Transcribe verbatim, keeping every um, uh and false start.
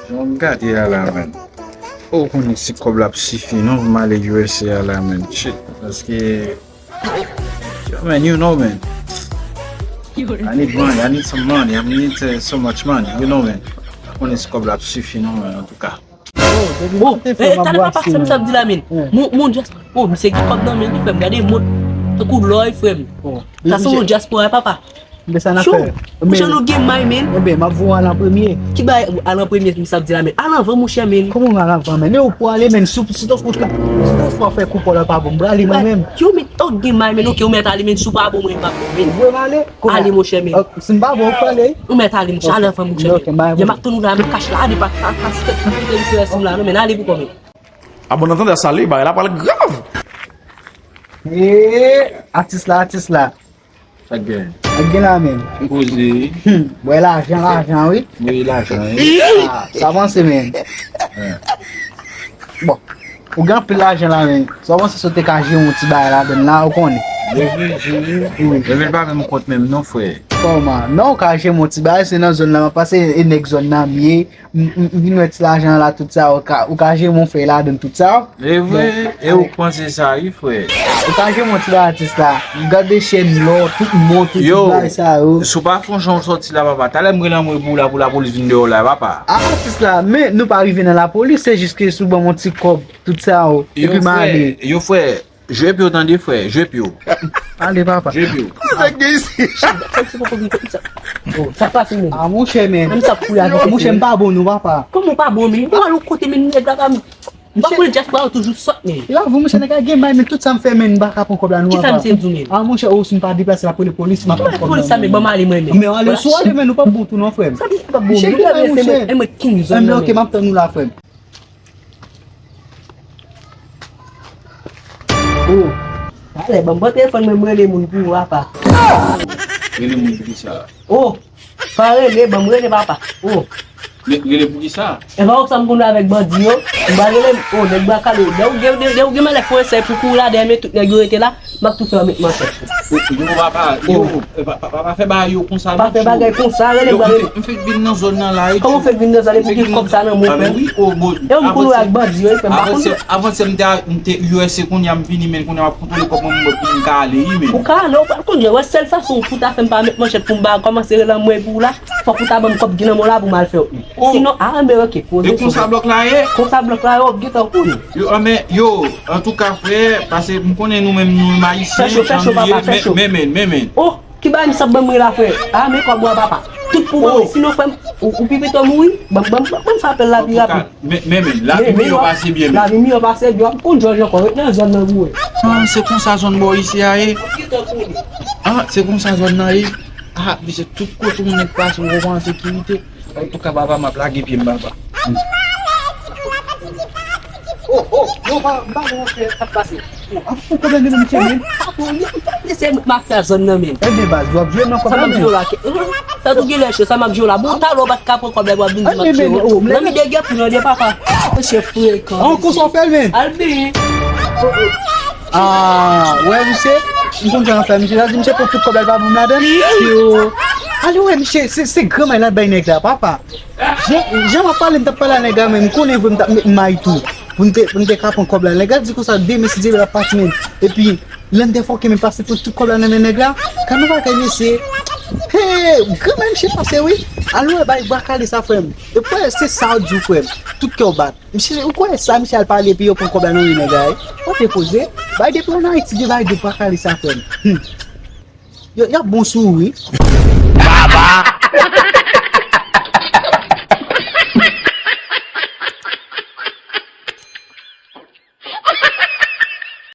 Bon, gade a la, man. Ou konnen si kòb la ap sifi, non, pou m ale U S A a la, man. Shit, paske, yo, man, you know, man. I need money, I need some money, I need uh, so much money, you know, man. Ou konnen si kòb la ap sifi, non, man, antouka. Oh, depi maten frè m ap brase, man. Talè papa, sa m sa ap di la, men. Moun, moun just, oh, misye gen kòb nan men li, frè m, gade mond, tankou lò, frè m. Sa se yon dyaspora, papa. Men sa n ap fè. Monchè, nou gen may, men. Enben, m ap voye w al an premye. Ki bay al an premye, misye ap di la, men. Al anvan, monchè, men. Kòman al anvan, men? E ou pou ale, men, si w, si w fè koupò la pa bon, m prale mwen menm. Yo, men, ou gen may, men, oke, ou mèt ale, men, si w pa bon, mwen, m pa bon, men. Ou voye m ale? Ale, monchè, men. Si m pa bon, ou prale. Ou mèt ale, monchè, ale anvan, monchè, men. Yo, m ap tann ou la, men, kach la, ale, pa, pa, pa, si tèt pou koute diferans m la, non, men, ale pou kò, men. A bon, nan tande sa, li, bagay la pral grav. Eee, atis la, atis la. Sa k gen? Sa k gen la menm? M poze. Hmm, bwè lajan, lajan, wi. Wi, lajan, wi. Ah, sa avanse, men. Bon, ou gen anpil lajan la, men. Sa avanse, si w te ka jere yon ti bagay ladann la, ou konnen. Wi, wi, wi. Wi. Men l pa menm kont menm, non, frè. Kòman? Non, ou ka jere yon ti bagay, se nan zòn la, m ap pase, e nèg zòn nan m ye. M, m, m vin wè ti lajan la, tout sa, ou ka, ou ka jere yon fèy ladann tout sa. E vre, e ou k panse sa, wi, frè. Ou ka jere yon ti bagay atis la. M gade chèn lò, tout mont, tout bagay sa yo. Si w pa fè yon jan w sòti la, papa. Talè m rele anmwe pou la, pou lapolis vin dèyè w la, papa. Atis la, men nou pa rive nan lapolis, se jis ke si w ban m yon ti kòb, tout sa yo. Epi m ale. Yo, frè, jwe pye w tande, frè, jwe pye w. Ale, papa. Jwe pye w. Nèg gen isi. Sa, sa, sa, sa, sa, sa. Oh, sa pase, men. Ah, monchè, men. Menm sa pou y avè monchè, m pa bon, non, papa. Kòman w pa bon, men? Ou al yon kote, men nèg la pa m. M pa konnen dyaspora yo toujou sòt, men. E pa vre, monchè, nèg la gen may, men tout sa m fè, men m pa ka pran kòb la, non, papa. Kisa misye di w, men? Ah, monchè, oh, si m pa deplase, m ap rele polis, m ap pran kòb la, non. Polis sa, men ban m ale, mwen, men. Men w ale sou ale, men nou p ap bon tou, non, frè m. Sa di pa bon, men. Misye gen may, monchè. E mwen, ok, m ap tann ou la, frè m. Oh. Talè, ban m pran telefòn mwen, m rele moun pou ou, apa. Rele moun pou kisa? Oh, pa rele, ban m rele, papa. Oh. Men, rele pou kisa? E pa wè sa m konn avèk bandi yo. M pa rele, oh, nèg bwa kale. Lè ou gen, lè, lè ou gen malè fè yon sèy pou kou la, dèyè men tout nèg yo rete la, m ap tou fè yon met manchèt. Oh, yo, papa, yo. Oh. E pa, pa, pa, pa fè bagay yo konsa, non. Pa fè bagay konsa, rele m. Yo, m fèk vin nan zòn nan la, wi. Kòman w fèk vin nan zòn nan, e pou ki kòb sa nan men w, frè m? E w m konn wè ak bandi yo, wi, frè m, pa konn. Avan sè m te, m te U S A, kounye a m vini, men kounye a m ap kontwole kòb mwen, mwen pou m ka ale, wi, men. Ou ka ale, ou pral kounye a, wè sèl fason pou ta fè m pa met manchèt pou m ba kòmanse rele anmwe pou w la, fòk ou ta ban m kòb ki nan men w la pou m al fè w. Oh. Sinon, a, men ok, poze sou. E konsa blòk la ye? Konsa blòk la ye, w ap gentan konnen. Yo, a, men, yo, antouka, frè, paske m konnen nou menm, nou menm ayisyen, fè cho, fè cho, papa, fè cho. Men, men, men, men. Oh! Ki bagay misye ap ban m ri la, frè? A, men kòb ou a, papa. Tout pou ban mwen. Sinon, frè m, ou, ou pi pito mouri. Ban, ban, ban, ban m fè apèl la pi rapid. Men, men, men, lavi miyò pase byen, men. Lavi miyò pase byen. W ap konn jòj ankò. Ret nan zòn nan pou wè. Ah, se konsa zòn bò isi a ye. Ah, se konsa zòn nan ye. Ah, misye, tout kote moun nèg pase, ou an sekirite. Antouka, papa, m ap lage pye m, papa. Oh, oh, non, pa, m pa bon, frè, sa k pase? Oh, ap fè kòb la nan men misye, men. Pa bon, men, m pa vle se m ap fè a zòn nan, men. Ebyen, baz, w ap jwe nan kòb la, men. Sa m ap jwe la, ke, tankou gen lè cho, sa m ap jwe la. Bon, talè w pa t ka pran kòb la, w ap vin di m ap jwe w. Nan mi de gè pou nan de papa. Monchè frekan. An, konsa w fè l, men. Al byen. Ah, wè, misye, m konn sa w fè, misye. Sa di misye pran tout kòb la, l pa bon ladann. Yo. Ale wè, misye, se, se gran may la bay nèg la, papa. Jan, jan w ap pale, m t ap pale a nèg la, men m konnen vre m t ap met may tou. Pou n te, pou n te ka pran kòb la. Nèg la di konsa, demen, si Dye vle, l ap pati, men. Epi, lè n te fòke, men pase pran tout kòb la nan men nèg la. Gad yon bagay, mesye. Hey, granmè misye pase, wi. Al wè, bay bwa kale sa, frè m. Epi, se sa w di w, frè m. Tout kè w bat. Misye, ou kwè sa, misye al pale, epi yo pran kòb la nan men nèg la, wi. Ou te poze. Bay depi w nan Ayiti, de bay de bwa kale sa, frè m. Hmm. Yo, y ap bon sou ou, wi. Baba!